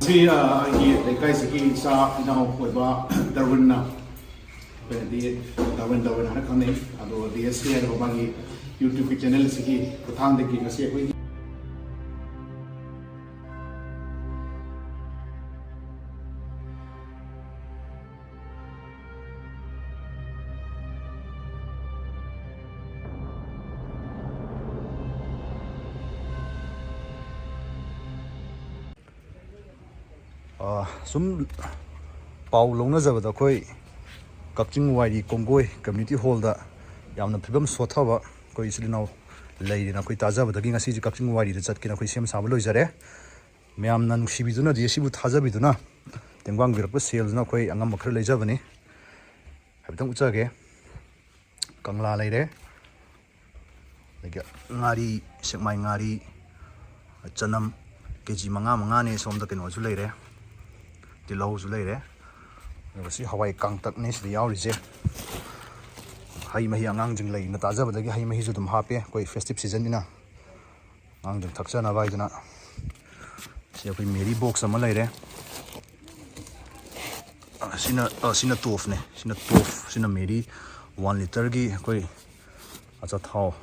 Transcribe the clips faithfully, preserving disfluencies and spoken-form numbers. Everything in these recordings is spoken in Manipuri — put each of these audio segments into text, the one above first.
ꯁꯤ ꯑ, ꯑꯩꯒꯤ ꯂꯩꯀꯥꯏꯁꯤꯒꯤ ꯏꯆꯥ ꯏꯅꯥꯎ ꯑꯣꯏꯕ ꯗꯔꯋꯤꯟꯅ, ꯑꯩꯈꯣꯏꯅꯗꯤ ꯗꯔꯋꯤꯟ ꯗꯔꯋꯤꯟ ꯍꯥꯏꯅ ꯈꯪꯅꯩ꯫ ꯑꯗꯣ ꯗꯤ ꯑꯦꯁ ꯀꯦ ꯍꯥꯏꯔꯤꯕ ꯃꯥꯒꯤ ꯌꯨꯇ꯭ꯌꯨꯕꯀꯤ ꯆꯦꯅꯦꯜꯁꯤꯒꯤ ꯈꯨꯠꯊꯥꯡꯗꯒꯤ ꯉꯁꯤ ꯑꯩꯈꯣꯏꯒꯤ ꯑ, ꯁꯨꯝ ꯄꯥꯎ ꯂꯧꯅꯖꯕꯗ ꯑꯩꯈꯣꯏ ꯀꯛꯆꯤꯡ ꯋꯥꯏꯔꯤ ꯀꯣꯡꯒꯣꯏ ꯀꯝꯃ꯭ꯌꯨꯅꯤꯇꯤ ꯍꯣꯜꯗ ꯌꯥꯝꯅ ꯐꯤꯕꯝ ꯁꯣꯠꯊꯕ ꯑꯩꯈꯣꯏ ꯏꯆꯤꯜ ꯏꯅꯥꯎ ꯂꯩꯔꯦꯅ ꯑꯩꯈꯣꯏ ꯇꯥꯖꯕꯗꯒꯤ ꯉꯁꯤꯁꯦ ꯀꯛꯆꯤꯡ ꯋꯥꯏꯔꯤꯗ ꯆꯠꯀꯦꯅ ꯑꯩꯈꯣꯏ ꯁꯦꯝ ꯁꯥꯕ ꯂꯣꯏꯖꯔꯦ꯫ ꯃꯌꯥꯝꯅ ꯅꯨꯡꯁꯤꯕꯤꯗꯨꯅ, ꯗꯤ ꯑꯦꯁ ꯁꯤꯕꯨ ꯊꯥꯖꯕꯤꯗꯨꯅ ꯇꯦꯡꯕꯥꯡꯕꯤꯔꯛꯄ ꯁꯦꯜꯗꯨꯅ ꯑꯩꯈꯣꯏ ꯑꯉꯝꯕ ꯈꯔ ꯂꯩꯖꯕꯅꯤ꯫ ꯍꯥꯏꯐꯦꯠꯇꯪ ꯎꯠꯆꯒꯦ꯫ ꯀꯪꯂꯥ ꯂꯩꯔꯦ, ꯑꯗꯒꯤ ꯉꯥꯔꯤ, ꯁꯦꯛꯃꯥꯏ ꯉꯥꯔꯤ, ꯆꯅꯝ ꯀꯦ ꯖꯤ ꯃꯉꯥ ꯃꯉꯥꯅꯦ꯫ ꯁꯣꯝꯗ ꯀꯩꯅꯣꯁꯨ ꯂꯩꯔꯦ, ꯇꯤꯜꯍꯧꯁꯨ ꯂꯩꯔꯦ, ꯑꯗꯨꯒ ꯁꯤ ꯍꯋꯥꯏ ꯀꯥꯡꯇꯛꯅꯦ ꯁꯤꯗ ꯌꯥꯎꯔꯤꯁꯦ꯫ ꯍꯩ ꯃꯍꯤ ꯑꯉꯥꯡꯁꯤꯡ ꯂꯩꯅ ꯇꯥꯖꯕꯗꯒꯤ ꯍꯩ ꯃꯍꯤꯁꯨ ꯑꯗꯨꯝ ꯍꯥꯞꯄꯦ, ꯑꯩꯈꯣꯏ ꯐꯦꯁꯇꯤꯚ ꯁꯤꯖꯟꯅꯤꯅ꯫ ꯑꯉꯥꯡꯁꯤꯡ ꯊꯛꯆꯅꯕ ꯍꯥꯏꯗꯅ꯫ ꯁꯤ ꯑꯩꯈꯣꯏ ꯃꯦꯔꯤ ꯕꯣꯛꯁ ꯑꯃ ꯂꯩꯔꯦ꯫ ꯑ, ꯁꯤꯅ, ꯑ, ꯁꯤꯅ ꯇꯣꯐꯅꯦ꯫ ꯁꯤꯅ ꯇꯣꯐ, ꯁꯤꯅ ꯃꯦꯔꯤ꯫ ꯋꯥꯟ ꯂꯤꯇꯔꯒꯤ ꯑꯩꯈꯣꯏ ꯑꯆꯥꯊꯥꯎ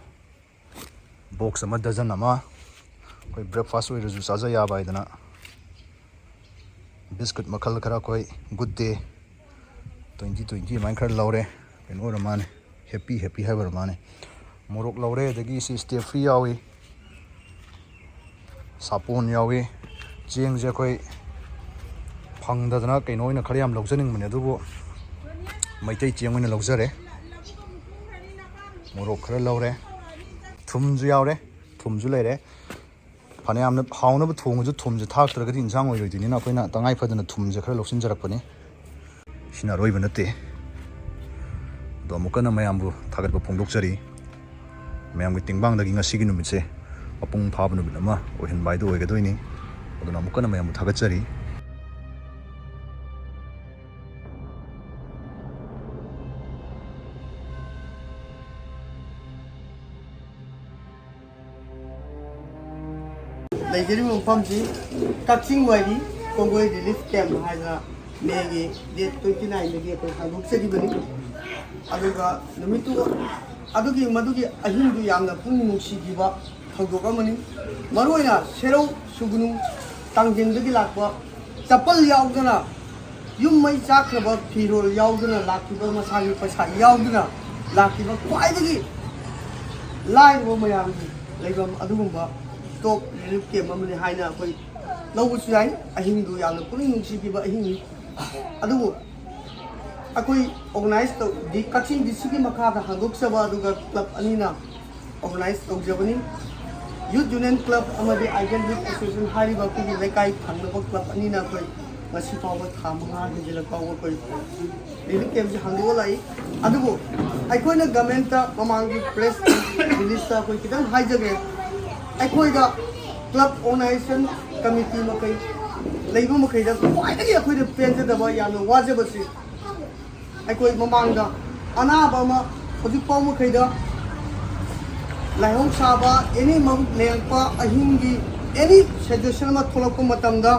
ꯕꯣꯛꯁ ꯑꯃ, ꯗꯖꯟ ꯑꯃ꯫ ꯑꯩꯈꯣꯏ ꯕ꯭ꯔꯦꯛꯐꯥꯁ ꯑꯣꯏꯔꯁꯨ ꯆꯥꯖ ꯌꯥꯕ ꯍꯥꯏꯗꯅ꯫ ꯕꯤꯁꯀꯨꯠ ꯃꯈꯜ ꯈꯔ ꯑꯩꯈꯣꯏ ꯒꯨꯗ ꯗꯦ, ꯇ꯭ꯋꯦꯟꯇꯤ ꯇ꯭ꯋꯦꯟꯇꯤ ꯑꯗꯨꯃꯥꯏꯅ ꯈꯔ ꯂꯧꯔꯦ꯫ ꯀꯩꯅꯣ ꯑꯣꯏꯔ ꯃꯥꯜꯂꯦ, ꯍꯦꯄꯤ ꯍꯦꯄꯤ ꯍꯥꯏꯕ ꯑꯣꯏꯔ ꯃꯥꯜꯂꯦ꯫ ꯃꯣꯔꯣꯛ ꯂꯧꯔꯦ, ꯑꯗꯒꯤ ꯁꯤ ꯁ꯭ꯇꯦꯐ꯭ꯔꯤ ꯌꯥꯎꯏ, ꯁꯥꯄꯣꯟ ꯌꯥꯎꯏ꯫ ꯆꯦꯡꯁꯦ ꯑꯩꯈꯣꯏ ꯐꯪꯗꯗꯅ ꯀꯩꯅꯣ ꯑꯣꯏꯅ ꯈꯔ ꯌꯥꯝ ꯂꯧꯖꯅꯤꯡꯕꯅꯦ, ꯑꯗꯨꯕꯨ ꯃꯩꯇꯩ ꯆꯦꯡ ꯑꯣꯏꯅ ꯂꯧꯖꯔꯦ꯫ ꯃꯣꯔꯣꯛ ꯈꯔ ꯂꯧꯔꯦ, ꯊꯨꯝꯁꯨ ꯌꯥꯎꯔꯦ, ꯊꯨꯝꯁꯨ ꯂꯩꯔꯦ꯫ ꯐꯅꯌꯥꯝꯅ ꯍꯥꯎꯅꯕ ꯊꯣꯡꯉꯁꯨ ꯊꯨꯝꯁꯦ ꯊꯥꯛꯇ꯭ꯔꯒꯗꯤ ꯏꯟꯁꯥꯡ ꯑꯣꯏꯔꯣꯏꯗꯣꯏꯅꯤꯅ ꯑꯩꯈꯣꯏꯅ ꯇꯉꯥꯏ ꯐꯗꯅ ꯊꯨꯝꯁꯦ ꯈꯔ ꯂꯧꯁꯤꯟꯖꯔꯛꯄꯅꯤ꯫ ꯁꯤꯅ ꯑꯔꯣꯏꯕ ꯅꯠꯇꯦ꯫ ꯑꯗꯣ ꯑꯃꯨꯛꯀ ꯍꯟꯅ ꯃꯌꯥꯝꯕꯨ ꯊꯥꯒꯠꯄ ꯐꯣꯡꯗꯣꯛꯆꯔꯤ꯫ ꯃꯌꯥꯝꯒꯤ ꯇꯦꯡꯕꯥꯡꯗꯒꯤ ꯉꯁꯤꯒꯤ ꯅꯨꯃꯤꯠꯁꯦ ꯃꯄꯨꯡ ꯐꯥꯕ ꯅꯨꯃꯤꯠ ꯑꯃ ꯑꯣꯏꯍꯟꯕ ꯍꯥꯏꯗꯨ ꯑꯣꯏꯒꯗꯣꯏꯅꯤ꯫ ꯑꯗꯨꯅ ꯑꯃꯨꯛꯀ ꯍꯟꯅ ꯃꯌꯥꯝꯕꯨ ꯊꯥꯒꯠꯆꯔꯤ꯫ ꯂꯩꯖꯔꯤꯕ ꯃꯐꯝꯁꯤ ꯀꯛꯆꯤꯡ ꯋꯥꯏꯔꯤ ꯀꯣꯡꯒꯣꯏ ꯔꯤꯂꯤꯐ ꯀꯦꯝꯞ ꯍꯥꯏꯅ ꯃꯦꯒꯤ ꯗꯦꯠ ꯇ꯭ꯋꯦꯟꯇꯤ ꯅꯥꯏꯟꯗꯒꯤ ꯑꯩꯈꯣꯏ ꯍꯥꯡꯗꯣꯛꯆꯈꯤꯕꯅꯤ꯫ ꯑꯗꯨꯒ ꯅꯨꯃꯤꯠꯇꯨ, ꯑꯗꯨꯒꯤ, ꯃꯗꯨꯒꯤ ꯑꯍꯤꯡꯗꯨ ꯌꯥꯝꯅ ꯄꯨꯛꯅꯤꯡ ꯅꯨꯡꯁꯤꯈꯤꯕ ꯊꯧꯗꯣꯛ ꯑꯃꯅꯤ꯫ ꯃꯔꯨꯑꯣꯏꯅ ꯁꯦꯔꯧ ꯁꯨꯒꯨꯅꯨ ꯇꯥꯡꯖꯤꯡꯗꯒꯤ ꯂꯥꯛꯄ, ꯆꯄꯜ ꯌꯥꯎꯗꯅ, ꯌꯨꯝ ꯃꯩ ꯆꯥꯛꯈ꯭ꯔꯕ, ꯐꯤꯔꯣꯜ ꯌꯥꯎꯗꯅ ꯂꯥꯛꯈꯤꯕ, ꯃꯁꯥꯒꯤ ꯄꯩꯁꯥ ꯌꯥꯎꯗꯅ ꯂꯥꯛꯈꯤꯕ ꯈ꯭ꯋꯥꯏꯗꯒꯤ ꯂꯥꯏꯔꯕ ꯃꯌꯥꯝꯒꯤ ꯂꯩꯐꯝ ꯑꯗꯨꯒꯨꯝꯕ ꯇꯣꯞ ꯔꯤꯂꯤꯐ ꯀꯦꯝꯞ ꯑꯃꯅꯤ ꯍꯥꯏꯅ ꯑꯩꯈꯣꯏ ꯂꯧꯕꯁꯨ ꯌꯥꯏ꯫ ꯑꯍꯤꯡꯗꯨ ꯌꯥꯝꯅ ꯄꯨꯛꯅꯤꯡ ꯅꯨꯡꯁꯤꯈꯤꯕ ꯑꯍꯤꯡꯅꯤ꯫ ꯑꯗꯨꯕꯨ ꯑꯩꯈꯣꯏ ꯑꯣꯔꯒꯅꯥꯏꯖ ꯇꯧ-, ꯗꯤ-, ꯀꯛꯆꯤꯡ ꯗꯤ ꯁꯤꯒꯤ ꯃꯈꯥꯗ ꯍꯥꯡꯗꯣꯛꯆꯕ ꯑꯗꯨꯒ ꯀ꯭ꯂꯕ ꯑꯅꯤꯅ ꯑꯣꯔꯒꯅꯥꯏꯖ ꯇꯧꯖꯕꯅꯤ꯫ ꯌꯨꯠ ꯌꯨꯅꯤꯌꯟ ꯀ꯭ꯂꯕ ꯑꯃꯗꯤ ꯑꯥꯏꯗꯦꯜ ꯌꯨꯠ ꯑꯦꯁꯣꯁꯤꯌꯦꯁꯟ ꯍꯥꯏꯔꯤꯕ ꯑꯩꯈꯣꯏꯒꯤ ꯂꯩꯀꯥꯏ ꯊꯪꯅꯕ ꯀ꯭ꯂꯕ ꯑꯅꯤꯅ ꯑꯩꯈꯣꯏ ꯉꯁꯤ ꯐꯥꯎꯕ ꯊꯥ ꯃꯉꯥ ꯍꯦꯟꯖꯤꯜꯂꯛ ꯐꯥꯎꯕ ꯑꯩꯈꯣꯏ ꯔꯤꯂꯤꯐ ꯀꯦꯝꯞꯁꯦ ꯍꯥꯡꯗꯣꯛꯑ ꯂꯥꯛꯏ꯫ ꯑꯗꯨꯕꯨ ꯑꯩꯈꯣꯏꯅ ꯒꯃꯦꯟꯇ ꯃꯃꯥꯡꯒꯤ ꯄ꯭ꯔꯦꯁ ꯔꯤꯂꯤꯖꯇ ꯑꯩꯈꯣꯏ ꯈꯤꯇꯪ ꯍꯥꯏꯖꯒꯦ꯫ ꯑꯩꯈꯣꯏꯗ ꯀ꯭ꯂꯕ ꯑꯣꯔꯒꯅꯥꯏꯖꯦꯁꯟ ꯀꯃꯤꯇꯤ ꯃꯈꯩ ꯂꯩꯕ ꯃꯈꯩꯗ ꯈ꯭ꯋꯥꯏꯗꯒꯤ ꯑꯩꯈꯣꯏꯗ ꯄꯦꯟꯖꯗꯕ, ꯌꯥꯝꯅ ꯋꯥꯖꯕꯁꯤ, ꯑꯩꯈꯣꯏ ꯃꯃꯥꯡꯗ ꯑꯅꯥꯕ ꯑꯃ ꯍꯧꯖꯤꯛ ꯐꯥꯎ ꯃꯈꯩꯗ ꯂꯥꯏꯍꯧ ꯁꯥꯕ, ꯑꯦꯅꯤ ꯃꯕꯨꯛ ꯂꯦꯡꯉꯛꯄ, ꯑꯍꯤꯡꯒꯤ ꯑꯦꯅꯤ ꯁꯖꯦꯁꯟ ꯑꯃ ꯊꯣꯛꯂꯛꯄ ꯃꯇꯝꯗ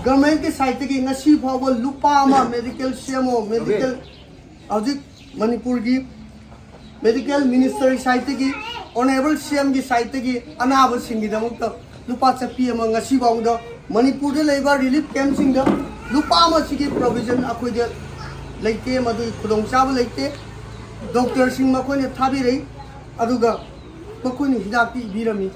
ꯒꯚꯔꯟꯃꯦꯟꯠꯀꯤ ꯁꯥꯏꯠꯇꯒꯤ ꯉꯁꯤ ꯐꯥꯎꯕ ꯂꯨꯄꯥ ꯑꯃ ꯃꯦꯗꯤꯀꯦꯜ ꯁꯦꯝꯃꯣ, ꯃꯦꯗꯤꯀꯦꯜ ꯍꯧꯖꯤꯛ ꯃꯅꯤꯄꯨꯔꯒꯤ ꯃꯦꯗꯤꯀꯦꯜ ꯃꯤꯅꯤꯁꯇꯔꯒꯤ ꯁꯥꯏꯠꯇꯒꯤ, ꯑꯣꯅꯔꯦꯕꯜ ꯁꯤ ꯑꯦꯝꯒꯤ ꯁꯥꯏꯠꯇꯒꯤ ꯑꯅꯥꯕꯁꯤꯡꯒꯤꯗꯃꯛꯇ ꯂꯨꯄꯥ ꯆꯠꯄꯤ ꯑꯃ ꯉꯁꯤ ꯐꯥꯎꯕꯗ ꯃꯅꯤꯄꯨꯔꯗ ꯂꯩꯕ ꯔꯤꯂꯤꯐ ꯀꯦꯝꯞꯁꯤꯡꯗ ꯂꯨꯄꯥ ꯑꯃ ꯁꯤꯒꯤ ꯄ꯭ꯔꯣꯕꯤꯖꯟ ꯑꯩꯈꯣꯏꯗ ꯂꯩꯇꯦ, ꯃꯗꯨꯒꯤ ꯈꯨꯗꯣꯡꯆꯥꯕ ꯂꯩꯇꯦ꯫ ꯗꯣꯛꯇꯔꯁꯤꯡ ꯃꯈꯣꯏꯅ ꯊꯥꯕꯤꯔꯛꯏ, ꯑꯗꯨꯒ ꯃꯈꯣꯏꯅ ꯍꯤꯗꯥꯛꯇꯤ ꯏꯕꯤꯔꯝꯃꯤ,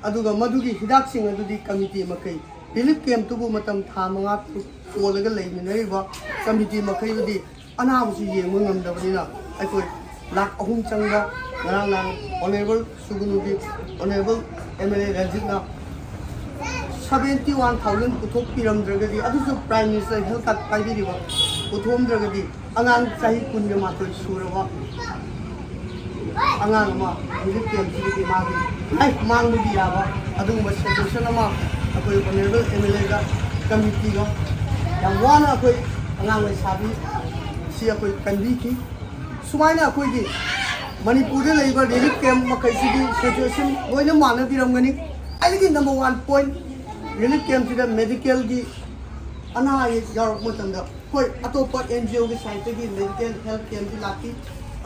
ꯑꯗꯨꯒ ꯃꯗꯨꯒꯤ ꯍꯤꯗꯥꯛꯁꯤꯡ ꯑꯗꯨꯗꯤ ꯀꯃꯤꯇꯤ ꯃꯈꯩ, ꯔꯤꯂꯤꯐ ꯀꯦꯝꯞꯇꯨꯕꯨ ꯃꯇꯝ ꯊꯥ ꯃꯉꯥ ꯇꯔꯨꯛ ꯀꯣꯜꯂꯒ ꯂꯩꯃꯤꯟꯅꯔꯤꯕ ꯀꯃꯤꯇꯤ ꯃꯈꯩꯗꯨꯗꯤ ꯑꯅꯥꯕꯁꯤ ꯌꯦꯡꯕ ꯉꯝꯗꯕꯅꯤꯅ ꯑꯩꯈꯣꯏ ꯂꯥꯈ ꯑꯍꯨꯝ ꯆꯪꯕ ꯉꯔꯥꯡ ꯅꯍꯥꯟ ꯑꯣꯅꯔꯦꯕꯜ ꯁꯨꯒꯨꯅꯨꯒꯤ ꯑꯣꯅꯔꯦꯕꯜ ꯑꯦꯝ ꯑꯦꯜ ꯑꯦ ꯔꯟꯖꯤꯠꯅ ꯁꯕꯦꯟꯇꯤ ꯋꯥꯟ ꯊꯥꯎꯖꯟ ꯄꯨꯊꯣꯛꯄꯤꯔꯝꯗ꯭ꯔꯒꯗꯤ, ꯑꯗꯨꯁꯨ ꯄ꯭ꯔꯥꯏꯝ ꯃꯤꯅꯤꯁꯇꯔ ꯍꯦꯜꯊ ꯀꯥꯔꯗ ꯄꯥꯏꯕꯤꯔꯤꯕ, ꯄꯨꯊꯣꯛꯑꯝꯗ꯭ꯔꯒꯗꯤ ꯑꯉꯥꯡ ꯆꯍꯤ ꯀꯨꯟꯒ ꯃꯥꯊꯣꯏ ꯁꯨꯔꯕ ꯑꯉꯥꯡ ꯑꯃ ꯔꯤꯂꯤꯐ ꯀꯦꯝꯞꯁꯤꯗꯒꯤ ꯃꯥꯒꯤ ꯂꯥꯏꯐ ꯃꯥꯡꯕꯒꯤ ꯌꯥꯕ ꯑꯗꯨꯒꯨꯝꯕ ꯁꯤꯆꯨꯋꯦꯁꯟ ꯑꯃ ꯑꯩꯈꯣꯏ ꯑꯣꯅꯔꯦꯕꯜ ꯑꯦꯝ ꯑꯦꯜ ꯑꯦꯒ ꯀꯃꯤꯇꯤꯒ ꯌꯥꯝ ꯋꯥꯅ ꯑꯩꯈꯣꯏ ꯑꯉꯥꯡ ꯂꯩꯁꯥꯕꯤ ꯁꯤ ꯑꯩꯈꯣꯏ ꯀꯟꯕꯤꯈꯤ꯫ ꯁꯨꯃꯥꯏꯅ ꯑꯩꯈꯣꯏꯒꯤ ꯃꯅꯤꯄꯨꯔꯗ ꯂꯩꯔꯤꯕ ꯔꯤꯂꯤꯐ ꯀꯦꯝꯞ ꯃꯈꯩꯁꯤꯒꯤ ꯁꯤꯆꯨꯋꯦꯁꯟ ꯂꯣꯏꯅ ꯃꯥꯟꯅꯕꯤꯔꯝꯒꯅꯤ꯫ ꯈ꯭ꯋꯥꯏꯗꯒꯤ ꯅꯝꯕꯔ ꯋꯥꯟ ꯄꯣꯏꯟꯠ, ꯔꯤꯂꯤꯐ ꯀꯦꯝꯞꯁꯤꯗ ꯃꯦꯗꯤꯀꯦꯜꯒꯤ ꯑꯅꯥ ꯑꯌꯦꯛ ꯌꯥꯎꯔꯛꯄ ꯃꯇꯝꯗ, ꯍꯣꯏ, ꯑꯇꯣꯞꯄ ꯑꯦꯟ ꯖꯤ ꯑꯣꯒꯤ ꯁꯥꯏꯠꯇꯒꯤ ꯃꯦꯗꯤꯀꯦꯜ ꯍꯦꯜꯊ ꯀꯦꯝꯗꯤ ꯂꯥꯛꯈꯤ,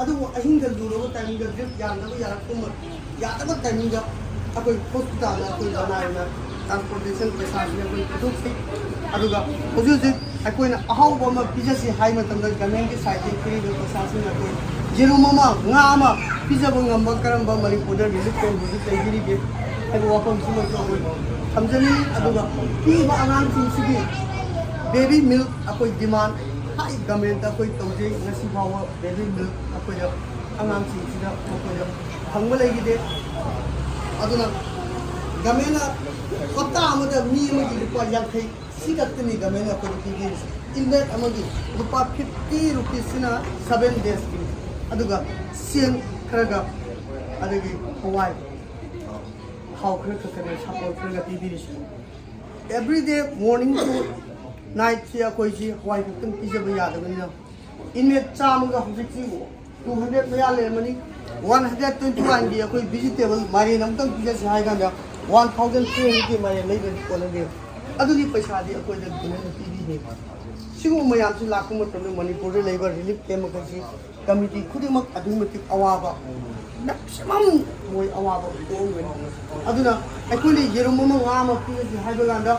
ꯑꯗꯨꯕꯨ ꯑꯍꯤꯡꯗ ꯂꯨꯔꯕ ꯇꯥꯏꯃꯤꯡꯗ, ꯗ꯭ꯔꯤꯞ ꯌꯥꯟꯗꯕ ꯌꯥꯔꯛꯄ ꯃ-, ꯌꯥꯗꯕ ꯇꯥꯏꯃꯤꯡꯗ ꯑꯩꯈꯣꯏ ꯍꯣꯁꯄꯤꯇꯥꯜꯗ ꯑꯩꯈꯣꯏ ꯕꯅꯥꯏꯅ ꯇ꯭ꯔꯥꯟꯁꯄꯣꯔꯇꯦꯁꯟ ꯄꯩꯁꯥꯁꯤꯅ ꯑꯩꯈꯣꯏ ꯄꯨꯊꯣꯛꯈꯤ꯫ ꯑꯗꯨꯒ ꯍꯧꯖꯤꯛ ꯍꯧꯖꯤꯛ ꯑꯩꯈꯣꯏꯅ ꯑꯍꯥꯎꯕ ꯑꯃ ꯄꯤꯖꯁꯤ ꯍꯥꯏ ꯃꯇꯝꯗ ꯒꯃꯦꯟꯒꯤ ꯁꯥꯏꯠꯇꯒꯤ ꯄꯤꯔꯤꯕ ꯄꯩꯁꯥꯁꯤꯅ ꯑꯩꯈꯣꯏ ꯌꯦꯔꯨꯝ ꯑꯃ, ꯉꯥ ꯑꯃ ꯄꯤꯖꯕ ꯉꯝꯕ ꯀꯔꯝꯕ ꯃꯅꯤꯄꯨꯔꯗ ꯔꯤꯂꯤꯐ ꯀꯦꯝ ꯍꯧꯖꯤꯛ ꯂꯩꯕꯤꯔꯤꯒꯦ ꯍꯥꯏꯕ ꯋꯥꯐꯝꯁꯤꯃꯁꯨ ꯑꯩꯈꯣꯏ ꯊꯝꯖꯅꯤꯡꯏ꯫ ꯑꯗꯨꯒ ꯄꯤꯔꯤꯕ ꯑꯉꯥꯡꯁꯤꯡꯁꯤꯒꯤ ꯕꯦꯕꯤ ꯃꯤꯜꯛ ꯑꯩꯈꯣꯏ ꯗꯤꯃꯥꯟ ꯍꯥꯏ ꯒꯃꯦꯟꯗ ꯑꯩꯈꯣꯏ ꯇꯧꯖꯩ꯫ ꯉꯁꯤ ꯐꯥꯎꯕ ꯕꯦꯕꯤ ꯃꯤꯜꯛ ꯑꯩꯈꯣꯏꯗ ꯑꯉꯥꯡꯁꯤꯡꯁꯤꯗ ꯃꯈꯣꯏꯗ ꯐꯪꯕ ꯂꯩꯈꯤꯗꯦ꯫ ꯑꯗꯨꯅ ꯒꯃꯦꯟꯅ ꯍꯞꯇꯥ ꯑꯃꯗ ꯃꯤ ꯑꯃꯒꯤ ꯂꯨꯄꯥ ꯌꯥꯡꯈꯩ, ꯁꯤ ꯈꯛꯇꯅꯤ ꯒꯃꯦꯟꯅ ꯑꯩꯈꯣꯏꯗ ꯄꯤꯕꯤꯔꯤꯁꯤ꯫ ꯏꯟꯃꯦꯠ ꯑꯃꯒꯤ ꯂꯨꯄꯥ ꯐꯤꯐꯇꯤ ꯔꯨꯄꯤꯁꯁꯤꯅ ꯁꯚꯦꯟ ꯗꯦꯖꯀꯤꯅꯤ꯫ ꯑꯗꯨꯒ ꯆꯦꯡ ꯈꯔꯒ, ꯑꯗꯒꯤ ꯍꯋꯥꯏ, ꯊꯥꯎ ꯈꯔ ꯈꯛꯇꯅꯦ ꯁꯄꯣꯔꯠ ꯈꯔꯒ ꯄꯤꯕꯤꯔꯤꯁꯤ꯫ Every day morning to nightꯁꯤ ꯑꯩꯈꯣꯏꯁꯤ ꯍꯋꯥꯏ ꯈꯛꯇꯪ ꯄꯤꯖꯕ ꯌꯥꯗꯕꯅꯤꯅ, ꯏꯟꯃꯦꯠ ꯆꯥꯝꯃꯒ ꯍꯧꯖꯤꯛꯁꯤ ꯇꯨ ꯍꯟꯗ꯭ꯔꯦꯠ ꯃꯌꯥ ꯂꯩꯔꯝꯃꯅꯤ꯫ ꯋꯥꯟ ꯍꯟꯗ꯭ꯔꯦꯠ ꯇ꯭ꯋꯦꯟꯇꯤ ꯋꯥꯟꯒꯤ ꯑꯩꯈꯣꯏ ꯚꯤꯖꯤꯇꯦꯕꯜ ꯃꯥꯏꯔꯦꯟ ꯑꯃꯇꯪ ꯄꯤꯖꯁꯤ ꯍꯥꯏ ꯀꯥꯟꯗ, ꯋꯥꯟ ꯊꯥꯎꯖꯟ ꯊ꯭ꯔꯤ ꯍꯟꯗ꯭ꯔꯦꯠꯀꯤ ꯃꯥꯏꯔꯦꯟ ꯂꯩꯕꯗꯤ ꯀꯣꯟꯅꯗꯦ꯫ ꯑꯗꯨꯒꯤ ꯄꯩꯁꯥꯗꯤ ꯑꯩꯈꯣꯏꯗ ꯒꯃꯦꯟꯅ ꯄꯤꯕꯤꯅꯦꯕ꯫ ꯁꯤꯒꯨꯝꯕ ꯃꯌꯥꯝꯁꯤ ꯂꯥꯛꯄ ꯃꯇꯝꯗ ꯃꯅꯤꯄꯨꯔꯗ ꯂꯩꯕ ꯔꯤꯂꯤꯐ ꯀꯦꯝ ꯃꯈꯩꯁꯤ ꯀꯃꯤꯇꯤ ꯈꯨꯗꯤꯡꯃꯛ ꯑꯗꯨꯛꯀꯤ ꯃꯇꯤꯛ ꯑꯋꯥꯕ, ꯃꯦꯛꯁꯤꯃꯝ ꯃꯣꯏ ꯑꯋꯥꯕ ꯄꯣꯛꯑꯝꯒꯅꯤ꯫ ꯑꯗꯨꯅ ꯑꯩꯈꯣꯏꯅ ꯌꯦꯔꯨꯝ ꯑꯃ, ꯉꯥ ꯑꯃ ꯄꯤꯔꯁꯤ ꯍꯥꯏꯕ ꯀꯥꯟꯗ,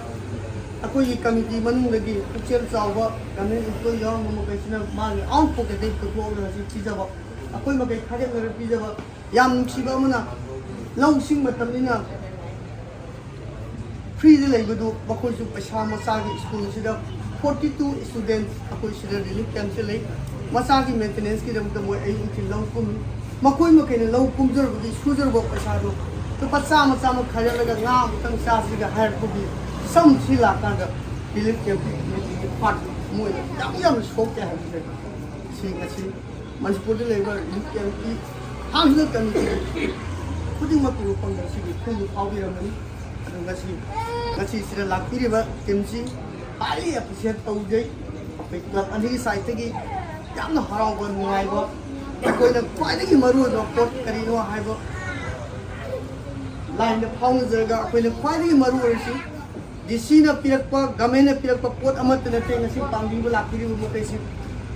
ꯑꯩꯈꯣꯏꯒꯤ ꯀꯃꯤꯇꯤ ꯃꯅꯨꯡꯗꯒꯤ ꯄꯨꯛꯆꯦꯜ ꯆꯥꯎꯕ ꯒꯃꯦꯟ ꯏꯝꯄ꯭ꯂꯣꯌꯤ ꯌꯥꯎꯔꯝꯕ ꯃꯈꯩꯁꯤꯅ ꯃꯥꯒꯤ ꯑꯥꯎꯠ ꯄꯣꯀꯦꯠꯇꯒꯤ ꯄꯨꯊꯣꯛꯑꯒ ꯍꯧꯖꯤꯛ ꯄꯤꯖꯕ, ꯑꯩꯈꯣꯏ ꯃꯈꯩ ꯈꯥꯏꯒꯠꯅꯔ ꯄꯤꯖꯕ꯫ ꯌꯥꯝ ꯅꯨꯡꯁꯤꯕ ꯑꯃꯅ, ꯂꯧ ꯁꯤꯡ ꯃꯇꯝꯅꯤꯅ ꯐ꯭ꯔꯤꯗ ꯂꯩꯕꯗꯨ, ꯃꯈꯣꯏꯁꯨ ꯄꯩꯁꯥ, ꯃꯆꯥꯒꯤ ꯁ꯭ꯀꯨꯜꯁꯤꯗ ꯐꯣꯔꯇꯤ ꯇꯨ ꯁ꯭ꯇꯨꯗꯦꯟꯠ ꯑꯩꯈꯣꯏ ꯁꯤꯗ ꯔꯤꯂꯤꯐ ꯀꯦꯝꯞꯁꯦ ꯂꯩ꯫ ꯃꯆꯥꯒꯤ ꯃꯦꯟꯇꯦꯅꯦꯟꯁꯀꯤꯗꯃꯛꯇ ꯃꯣꯏ ꯑꯌꯨꯛ ꯅꯨꯡꯊꯤꯜ ꯂꯧ ꯀꯨꯝꯃꯤ꯫ ꯃꯈꯣꯏ ꯃꯈꯩꯅ ꯂꯧ ꯀꯨꯝꯖꯔꯨꯕꯒꯤ, ꯁꯨꯖꯔꯨꯕ ꯄꯩꯁꯥꯗꯣ ꯂꯨꯄꯥ ꯆꯥꯝꯃ, ꯆꯥꯝꯃ ꯈꯥꯏꯒꯠꯂꯒ ꯉꯥ ꯑꯃꯨꯛꯇꯪ ꯆꯥꯁꯤꯒ ꯍꯥꯏꯔꯛꯄꯒꯤ ꯁꯝꯁꯤ ꯂꯥꯛꯀꯥꯟꯗ, ꯔꯤꯂꯤꯐ ꯀꯦꯝꯞꯀꯤ ꯀꯃꯤꯇꯤꯒꯤ ꯄꯥꯔꯠ ꯃꯣꯏꯅ ꯌꯥꯝ ꯌꯥꯝꯅ ꯁꯣꯛꯀꯦ ꯍꯥꯏꯕꯁꯦ ꯁꯤ ꯉꯁꯤ ꯃꯅꯤꯄꯨꯔꯗ ꯂꯩꯕ ꯔꯤꯂꯤꯐ ꯀꯦꯝꯞꯀꯤ ꯍꯥꯡꯗ ꯀꯃꯤꯇꯤ ꯈꯨꯗꯤꯡꯃꯛꯀꯤ ꯋꯥꯐꯝꯗ ꯁꯤꯒꯤ ꯊꯨꯝꯗꯨ ꯐꯥꯎꯕꯤꯔꯝꯒꯅꯤ꯫ ꯑꯗꯨ ꯉꯁꯤ, ꯉꯁꯤ ꯁꯤꯗ ꯂꯥꯛꯄꯤꯔꯤꯕ ꯇꯤꯝꯁꯤ highly appreciate ꯇꯧꯖꯩ꯫ ꯑꯩꯈꯣꯏ ꯀ꯭ꯂꯕ ꯑꯅꯤꯒꯤ ꯁꯥꯏꯠꯇꯒꯤ ꯌꯥꯝꯅ ꯍꯔꯥꯎꯕ, ꯅꯨꯡꯉꯥꯏꯕ꯫ ꯑꯩꯈꯣꯏꯅ ꯈ꯭ꯋꯥꯏꯗꯒꯤ ꯃꯔꯨꯑꯣꯏꯕ ꯄꯣꯠ ꯀꯔꯤꯅꯣ ꯍꯥꯏꯕ ꯂꯥꯏꯟꯗ ꯐꯥꯎꯅꯖꯔꯒ, ꯑꯩꯈꯣꯏꯅ ꯈ꯭ꯋꯥꯏꯗꯒꯤ ꯃꯔꯨ ꯑꯣꯏꯔꯤꯁꯤ ꯗꯤ ꯁꯤꯅ ꯄꯤꯔꯛꯄ, ꯒꯃꯦꯟꯅ ꯄꯤꯔꯛꯄ ꯄꯣꯠ ꯑꯃꯠꯇ ꯅꯠꯇꯦ꯫ ꯉꯁꯤ ꯄꯥꯡꯕꯤꯕ ꯂꯥꯛꯄꯤꯔꯤꯕ ꯃꯈꯩꯁꯤ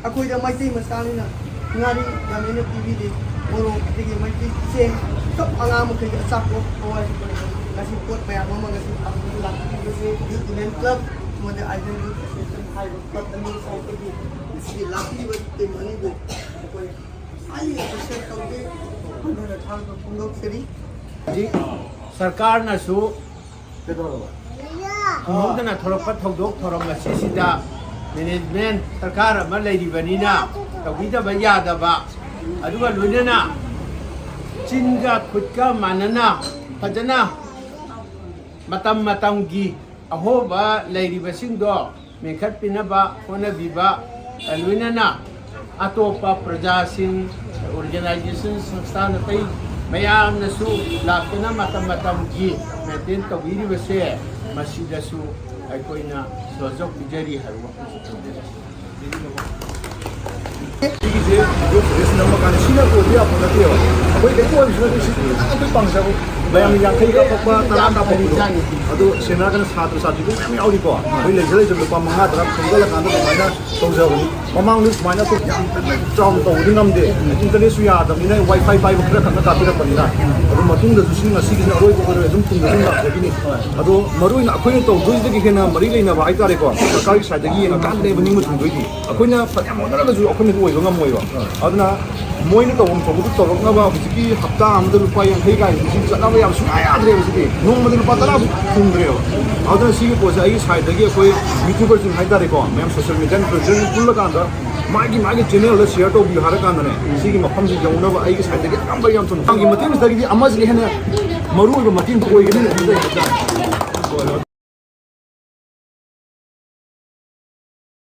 ꯑꯩꯈꯣꯏꯗ ꯃꯩꯇꯩ ꯃꯆꯥꯅꯤꯅ ꯉꯥꯔꯤ ꯒꯃꯦꯟꯅ ꯄꯤꯕꯤꯗꯦ, ꯃꯣꯔꯣꯛ ꯑꯗꯒꯤ ꯃꯩꯇꯩ ꯆꯦꯡ, ꯆꯞ ꯑꯉꯥꯡ ꯃꯈꯩꯒꯤ ꯑꯆꯥꯄꯣꯠ, ꯍꯋꯥꯏ, ꯉꯁꯤ ꯄꯣꯠ ꯃꯌꯥꯝ ꯑꯃ ꯉꯁꯤ ꯄꯥꯡꯕꯤꯕ ꯂꯥꯛꯄꯤꯔꯤꯕꯁꯦ ꯌꯨꯠ ꯋꯨꯃꯦꯟ ꯀ꯭ꯂꯕ ꯑꯃꯗꯤ ꯑꯥꯏꯗꯤꯌꯦꯜ ꯌꯨꯠ ꯑꯦꯁꯣꯁꯤꯌꯦꯁꯟ ꯍꯥꯏꯔꯤꯕ ꯀ꯭ꯂꯕ ꯑꯅꯤ ꯁꯥꯏꯠꯇꯒꯤ ꯉꯁꯤꯒꯤ ꯂꯥꯛꯄꯤꯔꯤꯕ ꯇꯤꯝ ꯑꯅꯤꯕꯨ ꯑꯩꯈꯣꯏ ꯍꯥꯏꯂꯤ ꯑꯦꯄ꯭ꯔꯤꯁꯤꯌꯦꯠ ꯇꯧꯖꯩ꯫ ꯍꯟꯊꯅ ꯊꯥꯒꯠꯄ ꯐꯣꯡꯗꯣꯛꯆꯔꯤ꯫ ꯍꯧꯖꯤꯛ ꯁꯔꯀꯥꯔꯅꯁꯨ ꯀꯩꯗꯧꯔꯕ? ꯈꯪꯍꯧꯗꯅ ꯊꯣꯛꯂꯛꯄ ꯊꯧꯗꯣꯛ ꯊꯧꯔꯝ ꯑꯁꯤꯁꯤꯗ ꯃꯦꯅꯦꯖꯃꯦꯟ ꯁꯔꯀꯥꯔ ꯑꯃ ꯂꯩꯔꯤꯕꯅꯤꯅ ꯇꯧꯕꯤꯗꯕ ꯌꯥꯗꯕ, ꯑꯗꯨꯒ ꯂꯣꯏꯅꯅ ꯆꯤꯟꯒ ꯈꯨꯠꯀ ꯃꯥꯟꯅꯅ ꯐꯖꯅ ꯃꯇꯝ ꯃꯇꯝꯒꯤ ꯑꯍꯣꯕ ꯂꯩꯔꯤꯕꯁꯤꯡꯗꯣ ꯃꯦꯟꯈꯠꯄꯤꯅꯕ ꯍꯣꯠꯅꯕꯤꯕ, ꯂꯣꯏꯅꯅ ꯑꯇꯣꯞꯄ ꯄ꯭ꯔꯖꯥꯁꯤꯡ, ꯑꯣꯔꯒꯅꯥꯏꯖꯦꯁꯟ, ꯁꯪꯁꯊꯥꯟ ꯑꯇꯩ ꯃꯌꯥꯝꯅꯁꯨ ꯂꯥꯛꯇꯨꯅ ꯃꯇꯝ ꯃꯇꯝꯒꯤ ꯃꯦꯟꯇꯦꯟ ꯇꯧꯕꯤꯔꯤꯕꯁꯦ, ꯃꯁꯤꯗꯁꯨ ꯑꯩꯈꯣꯏꯅ ꯁꯍꯖꯣꯛ ꯄꯤꯖꯔꯤ ꯍꯥꯏꯕ ꯋꯥꯐꯝꯁꯤ ꯊꯝꯖꯔꯤ꯫ ꯁꯤꯒꯤꯁꯦ ꯒ꯭ꯔꯨꯞ ꯁꯔꯚꯤꯁ ꯅꯝꯃꯀꯥꯟꯗ ꯁꯤꯅ ꯑꯣꯏꯕ ꯌꯥꯄꯣꯠ ꯅꯠꯇꯦꯕ꯫ ꯑꯩꯈꯣꯏ ꯀꯩꯝꯇ ꯑꯣꯏꯕꯁꯨ ꯅꯠꯇꯦ, ꯁꯤ ꯈꯤꯇꯪ ꯑꯩꯈꯣꯏ ꯄꯥꯡꯖꯕ꯫ ꯃꯌꯥꯝꯅ ꯌꯥꯡꯈꯩ ꯀꯥꯞꯄꯛꯄ, ꯇꯔꯥ ꯀꯥꯞꯄꯛꯄꯗꯣ꯫ ꯑꯗꯣ ꯁꯦꯟꯅꯔꯒꯅ ꯁꯥꯇ꯭ꯔ ꯁꯥꯇ꯭ꯔꯤ ꯃꯌꯥꯝ ꯌꯥꯎꯔꯤꯀꯣ꯫ ꯑꯩꯈꯣꯏ ꯂꯩꯖ ꯂꯩꯖꯕ ꯂꯨꯄꯥ ꯃꯉꯥ ꯇꯔꯥ ꯈꯣꯝꯖꯤꯜꯂꯀꯥꯟꯗ ꯑꯗꯨꯃꯥꯏꯅ ꯇꯧꯖꯕꯅꯤ꯫ ꯃꯃꯥꯡꯗ ꯁꯨꯃꯥꯏꯅ ꯑꯩꯈꯣꯏ ꯌꯥꯝ ꯀꯟꯅ ꯆꯥꯎꯅ ꯇꯧꯕꯗꯤ ꯉꯝꯗꯦ, ꯏꯟꯇꯔꯅꯦꯠꯁꯨ ꯌꯥꯗꯕꯅꯤꯅ, ꯋꯥꯏ ꯐꯥꯏ ꯄꯥꯏꯕ ꯈꯔ ꯈꯛꯅ ꯀꯥꯞꯄꯤꯔꯛꯄꯅꯤꯅ꯫ ꯑꯗꯣ ꯃꯇꯨꯡꯗꯁꯨ ꯁꯤ ꯉꯁꯤꯒꯤꯁꯤꯅ ꯑꯔꯣꯏꯕ ꯑꯣꯏꯔꯣꯏ, ꯑꯗꯨꯝ ꯇꯨꯡꯗ ꯑꯗꯨꯝ ꯂꯥꯛꯆꯈꯤꯅꯤ꯫ ꯑꯗꯣ ꯃꯔꯨ ꯑꯣꯏꯅ ꯑꯩꯈꯣꯏꯅ ꯇꯧꯗꯣꯏꯁꯤꯗꯒꯤ ꯍꯦꯟꯅ ꯃꯔꯤ ꯂꯩꯅꯕ ꯍꯥꯏꯇꯥꯔꯦꯀꯣ, ꯁꯔꯀꯥꯔꯒꯤ ꯁꯥꯏꯠꯇꯒꯤ ꯌꯦꯡꯉꯀꯥꯟꯗꯅꯦꯕ ꯅꯤꯡꯕ ꯊꯨꯡꯗꯣꯏꯗꯤ꯫ ꯑꯩꯈꯣꯏꯅ ꯐꯅꯌꯥꯝ ꯍꯣꯠꯅꯔꯒꯁꯨ ꯑꯩꯈꯣꯏꯅꯗꯤ ꯑꯣꯏꯕ ꯉꯝꯃꯣꯏꯕ꯫ ꯑꯗꯨꯅ ꯃꯣꯏꯅ ꯇꯧꯐꯝ ꯊꯣꯛꯄꯗꯨ ꯇꯧꯔꯛꯅꯕ ꯍꯧꯖꯤꯛꯀꯤ ꯍꯞꯇꯥ ꯑꯃꯗ ꯂꯨꯄꯥ ꯌꯥꯡꯈꯩ ꯀꯥꯏꯁꯦ ꯁꯤ ꯆꯠꯅꯕ ꯌꯥꯝ ꯁꯨꯡꯌꯥ ꯌꯥꯗ꯭ꯔꯦꯕ ꯁꯤꯗꯤ꯫ ꯅꯣꯡꯃꯗ ꯂꯨꯄꯥ ꯇꯔꯥ ꯐꯥꯎ ꯊꯨꯡꯗ꯭ꯔꯦꯕ꯫ ꯑꯗꯨꯅ ꯁꯤꯒꯤ ꯄꯣꯠꯁꯦ ꯑꯩꯒꯤ ꯁꯥꯏꯠꯇꯒꯤ ꯑꯩꯈꯣꯏ ꯌꯨꯇ꯭ꯌꯨꯕꯔꯁꯤꯡ ꯍꯥꯏꯇꯥꯔꯦꯀꯣ, ꯃꯌꯥꯝ ꯁꯣꯁꯤꯌꯦꯜ ꯃꯦꯗꯤꯌꯥ ꯏꯟꯐ꯭ꯂꯨꯑꯦꯟꯁꯔꯁꯤꯡ ꯄꯨꯜꯂꯀꯥꯟꯗ ꯃꯥꯒꯤ ꯃꯥꯒꯤ ꯆꯦꯅꯦꯜꯗ ꯁꯤꯌꯔ ꯇꯧꯕꯤꯌꯨ ꯍꯥꯏꯔꯀꯥꯟꯗꯅꯦ, ꯁꯤꯒꯤ ꯃꯐꯝꯁꯤ ꯌꯧꯅꯕ ꯑꯩꯒꯤ ꯁꯥꯏꯠꯇꯒꯤ ꯑꯌꯥꯝꯕ ꯌꯥꯝ ꯊꯨꯅ ꯃꯇꯦꯡꯁꯤꯗꯒꯤꯗꯤ ꯑꯃꯁꯤꯅ ꯍꯦꯟꯅ ꯃꯔꯨ ꯑꯣꯏꯕ ꯃꯇꯦꯡꯗꯨ ꯑꯣꯏꯒꯅꯤꯅ ꯈꯟꯖꯩ ꯍꯥꯏꯇꯥꯔꯦ꯫